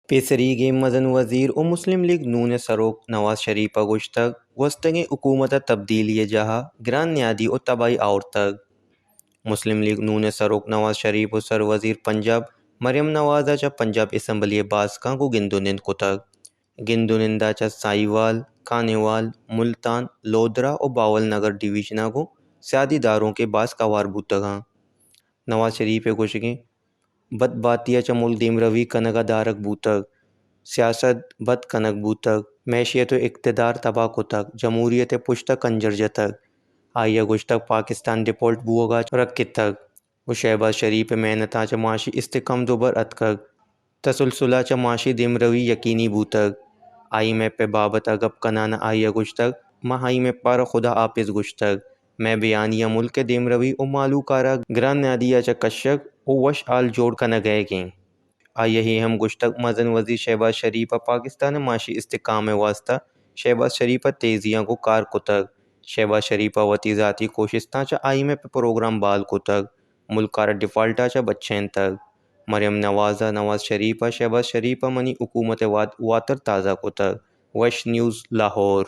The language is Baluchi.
پیسریگیں مزن وزیر و مسلم لیگ نون ء سروک نواز شریف ء گوشتگ، گوستگیں حکومت ء تبدیلی ء جاہ ء گران نیادی و تباہی آورتگ۔ مسلم لیگ نون ء سروک نواز شریف و سر وزیر پنجاب مریم نواز ء چہ پنجاب اسمبلی ء باسکاں گوں گند و نند کتگ۔ گند و نند ء چہ ساہیوال، کانیوال، ملتان، لودھرا و باول نگر ڈویژن ء گوں سیادی داروکیں باسک ہوار بوتگ انت۔ نواز شریف ء گوشگیں، بد باتی ء چہ ملک دیمروی کنگ ء دارگ بوتگ، سیاست بد کنگ بوتگ، معیشت و اقتدار تباہ کتگ، جمہوریت ء پشت ء کنجر جتگ۔ آئی ء گوشتگ، پاکستان ڈیفالٹ بوہگ ء رکتگ و شہباز شریف ء محنتاں چہ معاشی استحکام دوبر اتکگ۔ تسلسل ء چہ معاشی دیمروی یقینی بوتگ۔ آئی ایم ایف ء بابت ء گپ کنان ء آئی ء گوشتگ، ما آئی ایم ایف ء را خدا حافظ گوشتگ۔ مئے بیانیہ ملک ء دیمروی و مھلوک ء را گران نیادی ء چہ کشگ و وش حال جوڑ کنگ ئیگ انت۔ آئی ء اے ہم گوشتگ، مزن وزیر شہباز شریف ء پاکستان ء معاشی استحکام ء واستہ شہباز شریف ء تیزی ء گوں کار کتگ۔ شہباز شریف ء وتی ذاتی کوشستاں چہ آئی ایم ایف ء پروگرام بحال کتگ، ملک ء را ڈیفالٹ ء چہ بچینتگ۔ مریم نواز ء نواز شریف ء شہباز شریف ء منی حکومت ء وات واتر تازہ کتگ۔ Waste news, Lahore.